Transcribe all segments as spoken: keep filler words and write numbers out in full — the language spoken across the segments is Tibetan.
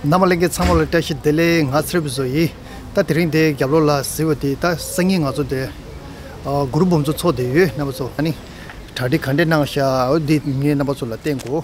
རྣམ་པ་ལྷན་རྒྱས་ཚང་མ་ལ་བཀྲ་ཤིས་བདེ་ལེགས། ང་ཚེ་རིང་བཟོ་ཡིན། ད་དེ་རིང་དེ་རྒྱབ་ལོགས་ལ་གཟིགས་པ་དེ་ད་སང་ཉིན་ང་ཚོ་དེ་ཨ་གུ་རུབ་འབུམ་ཚོགས་བསྡད་ཡོད། རྣམ་པ་ཚོ་ཨ་ནི་གྲ་སྒྲིག་ག་འདྲས་གནང་ཤག་འོ་འདི་ངས་རྣམ་པ་ཚོ་ལ་བསྟན་དགོས།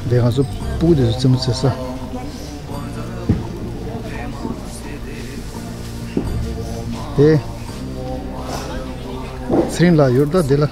འདི་ང་ཚོ་སྤུ་གུ་དེ་ཚོ་རྩེད་མོ་རྩེ་ས། དེ་ཚེ་རིང་ལགས་ཡོད་ད་འདི་ལ།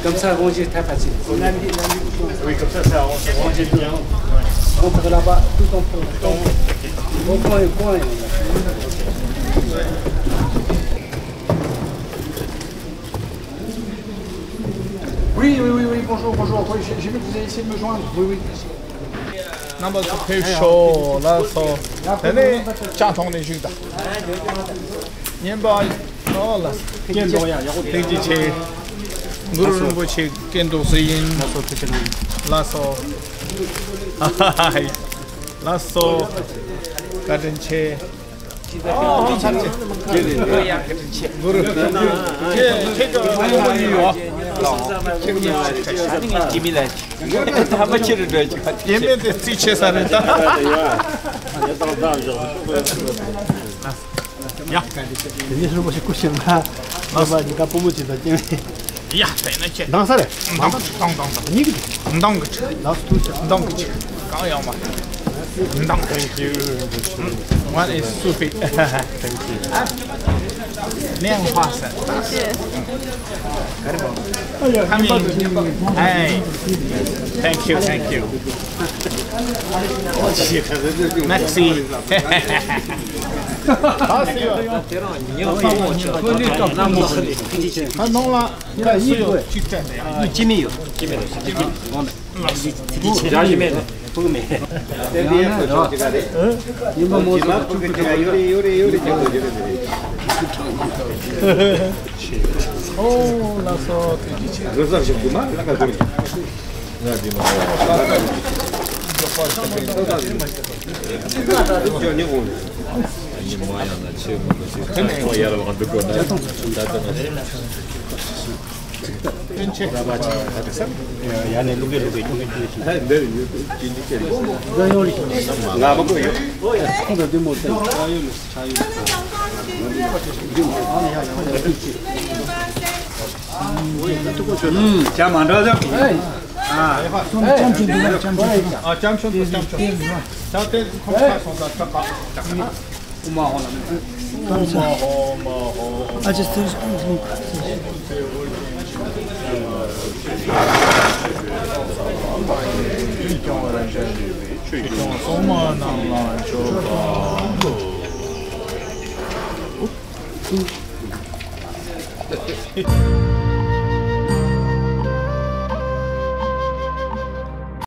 Comme ça, rangez ta partie. Oui, comme ça, ça avance. Rangez tout. On fait là-bas, tout en, tout en. Au coin, au coin. Oui, oui, oui, oui, bonjour, bonjour. Oui, j'ai, j'ai vu que vous avez essayé de me joindre. Oui, oui. རྣམ་པ་ཚོ་ཕེབས་ཤོག་ལགས་སོ། དེ་ནས་ལྕགས་ཐོག་ནས་བཞུགས་དང་། བརྙན་པ་ཨོ་ལགས་སོ། ཐུགས་རྗེ་ཆེ། གུ་རུ་རིན་པོ་ཆེ་སྐྱེས་འདུག་ཟེར་ཡིན། ལགས་སོ། ལགས་སོ། བཀའ་དྲིན་ཆེ། ཨོ་ཧོ་ཚར་ཆེ། གུ་རུ། ཁྱེད་ཁྱེད་ཀྱི་ཨོ་ཧོ་ཡིན་ཡོད། ཁྱེད་ཀྱི་ཨོ་ཧོ་ཡིན་ཡོད། ཐ་མ་ཁྱེད་རེད་འགྲོ་ཅིག་ཡིན་མིན་དེ་རྩིས་ཆེ་ས་རེད་ད། ཡ། དེ་ནས་རིན་པོ་ཆེ་སྐུ་ཞབས་ལ་ལ་བ་གཉིས་ཀ་སྤུ་མོ་གཅིག་དང་སྐྱེ་བའི། ཡ་དེ་ན་ཁྱེད། འདང་ས་རེད། འདང་འདང་འདང་འདང་། གཉིས་ཀྱི། འདང་གི་ཆུ། ལགས་སུ་ཐུགས་ཆེ། འདང་གི་ཆུ། གང་ཡོང་མ། འདང་གི་ཆུ། One is stupid. Thank you. ནས་ཧ་ས། Come in. Hey. Thank you, thank you. Merci. ད་ནང་ལ་ཁ་སུ་ཡོད་ཅིག་སྤྲད་ནས་ཡ། ཅི་མི་ཡོད། ཅི་མི་ཡོད། ཕུག་མེད། དེ་དེ་ཡང་ཁོ་ཆོག་ཅིག་ག་རེད། ཡིན་པ་མོ་ཇི་མ་ཕུག་གི་ཅིག་ག་ཡོད་རེད་ཡོད་རེད་ཡོད་རེད་ཅེས་ཁོ་ཡོད་རེད་རེད། ཨོ་ལགས་སོ་ཐུགས་རྗེ་ཆེ། རོ་ཟབ་ཞིག་དུ་མ་ལ་ཀ་གོ་རེད། ང་འདི་མ་ཡ། ཉི་མ་ཡང་ན་ཆེ་མོ་གི་ཅིག་ཁ་ཁོ་ཡར་ལ་འདུག་གོ་ན་ད་ད་ན། ཡ་ནས་ལུག་གེ་ལུག་གེ་ཁྱུང་གེ་ཁྱུང་གེ་ཁྱུང་གེ། ཧེ་འདིར་ཡོད་ཅི་འདི་ཅི་རེད། ང་མ་གོ་ཡོད། ཁོང་ཚོ་འདི་མོ་ཏེ་ཆ་ཡོད་ལ་ཆ་ཡོད། ཅ་མ་འདྲ་ཟབ་ཀྱི། ཨ་ལྕམ་ཆུང་འདུག་ལྕམ་ཆུང་། ཨ་ལྕམ་ཆུང་འདུག་ལྕམ་ཆུང་། ད་ལྟའི་ཁོང་ཁ་སོང་ཙང་ཁ་པ། ཨུ་མ་ཧོ་ལ་མེད། ཨུ་མ་ཧོ་མ་ཧོ། ཨ་ཅེ་སྟེར་སོང་། ཆོས་སྐྱོང་སྲུང་མ་རྣམས་ལ་མཆོད་པ།